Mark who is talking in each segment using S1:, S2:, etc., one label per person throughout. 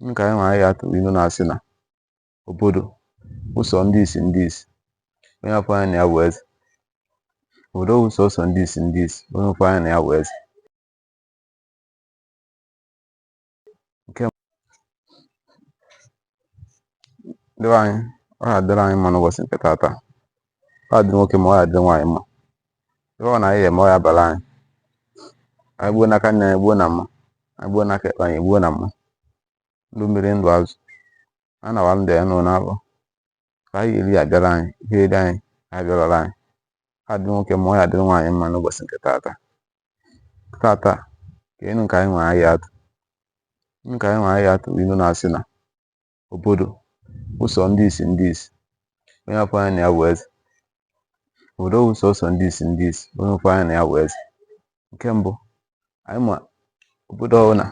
S1: Nke anyị nwe anyị atụ inu na-asị na obodo bụ sọ ndị isi ndị isi, onye afụ anya na ya bụ eze. Obodo bụ sọsọ ndị isi ndị isi, onye afụ anya na ya bụ eze. Nke ndị be anyị, ọ ga-adịrị anyị mma n'ụbọchị nke taata. Ọ ga-adịrị nwoke mma, ọ ga-adịrị nwaanyị mma. Ebe ọ na anyị eme, ọ ya-abara anyị. Anyị gbuo n'aka nne, anyị gbuo na mma. Anyị gbuo n'aka ekpe, anyị gbuo na mma. Ndụ mmiri, ndụ azụ, a na ndụ ya nọ n'afọ ka anyị eri abịara anyị, ihe eri anyị abịarala anyị. Ọ ga-adịrị nwoke mma, ọ ga-adịrị nwaanyị mma n'ụbọchị nke taata. Taata ka enu nke anyị nwe anyị atụ. Nke anyị nwe anyị atụ inu na-asị na obodo bụ sọ ndị isi ndị isi, onye afụ anya na ya bụ eze. Obodo bụ sọsọ ndị isi ndị isi, onye afụ anya na ya bụ eze. Nke mbụ, anyị ma obodo ọbụla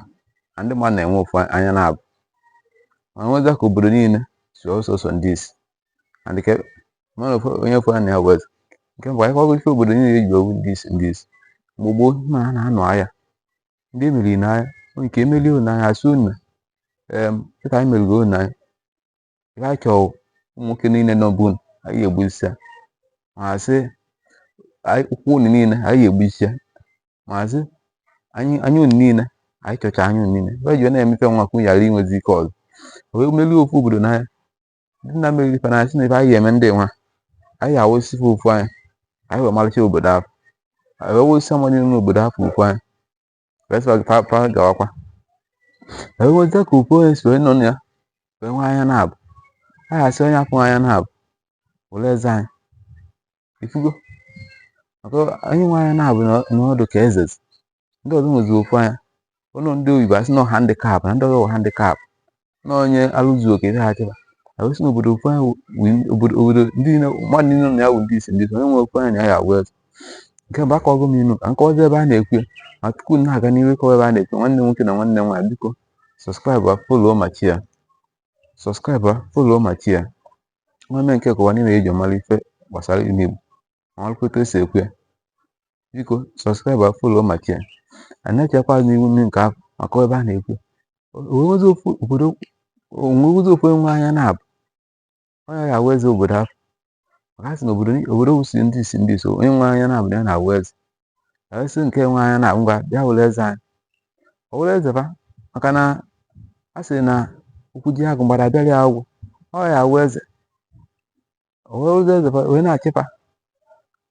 S1: na ndị mmadụ na-enwe ofu anya na-abụ, ma nwezia ka obodo niile si ọ sọsọ ndị isi and ke mana ofu onye afụ anya na ya bụ eze. Nke mbụ, anyị kwago ife obodo niile eji owu ndị isi ndị isi. Mgbe gboo na ha na-anụ agha, ndị emeriri n'agha, onye nke emerie unu n'agha, asị unu dịka anyị meriri unu n'agha, ife anyị chọrọ, ụmụ nwoke niile nọ be unu, anyị ga-egbusi ya. Ma asị ụkwụ unu niile, anyị ga-egbusi ya. Ma asị anya unu niile, anyị chọcha anya unu niile. Ife ji na-emepe nwa ka unu ghara inwezi ike ọzọ. O wee merie ofu obodo n'agha, ndị nna meriri ife n'agha sị na ife anyị ga-eme ndị nwa, anyị ga-awụsị ife ofu anya, anyị wee malịcha obodo ahụ. Anyị wee wụsị mmadụ niile n'obodo ahụ ofu anya, wee sị fa fa gawakwa. Wee nwezia ka ofu onye si wee nọ na ya wee nwee anya na-abụ, anyị asị onye afụ anya na-abụ were eze anyị. Ifugo maka onye nwe anya na-abụ n'ọdụ ka eze, ndị ọzọ nwezi ofu anya. Ụlọ ndị oyibo asị na handicap, na ndị ọzọ wụ handicap, na onye alụzu oke ihe ha chịba. Wee sị na obodo ofu anya obodo obodo ndị niile, mmadụ niile nọ na ya wụ ndị isi ndị isi, onye nwe ofu anya na ya ya awụ eze. Nke mbụ, akọwago m inu ka nkọwazi ebe a na-ekwu ya. Ma tupu m na-aga n'ihu ịkọwa ebe a na-ekwu, nwanne m nwoke na nwanne m nwaanyị, biko subscribe, follow ma share. Subscribe, follow ma share. Nwanne nke kọwa n'ime eji mara ife gbasara inu Igbo, ma marakwa etu esi ekwu ya. Biko subscribe, follow ma share. A na-echekwa n'ihu nke ahụ maka ebe a na-ekwu ya. Onwezi ofu obodo, onwezi ofu enwe anya na-abụ, onye ga-awụ eze obodo ahụ. Maka a sị na obodo obodo wụsi ndị isi ndị isi, onye nwe anya na-abụ ya na-awụ eze. Wee sị nke nwe anya na ngwa bịa were eze anyị, ọ were eze fa, maka na a sị na okwu ji agụ mgbada abịara ya agwụ, ọ ya awụ eze. O wee eze fa wee na-achịfa.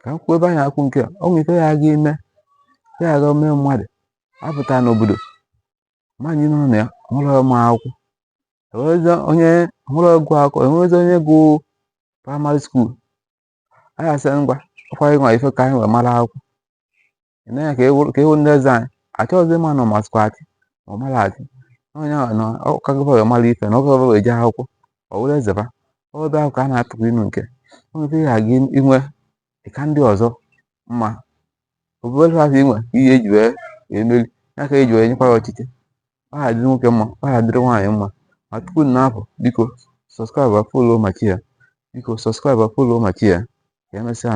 S1: Ka m kwuo ebe anyị akwụ nke a, ọ nwere ife ya aga ime, ife ya aga mee mmadụ apụta n'obodo, mmadụ niile nọ na ya nwere ma akwụkwọ, enwezi onye nwere gụ akwụkwọ, enwezi onye gụ primary school. Anyị asị ngwa, ọkwa ịnwa ife ka anyị wee mara akwụkwọ ị na ka ịwụ ndị eze anyị achọghịzị ịma na ọ masịkwa achị ma ọ mara achị, onye ahụ na ọ kagọba wee mara ife na ọ gọba wee jee akwụkwọ, ọ wụrụ eze fa. Ọ ebe ahụ ka a na-atụkwa inu nke o nwere ife ya aga inwe ka ndị ọzọ mma, obere afọ inwe ihe eji wee emeri ya ka eji wee nyekwa ya ọchịchị. Ọ ga-adịrị nwoke mma, ọ ga-adịrị nwaanyị mma. Ma tupu m na-apụ, biko subscribe, follow ma share. Biko subscribe, follow ma share. Ka emesịa.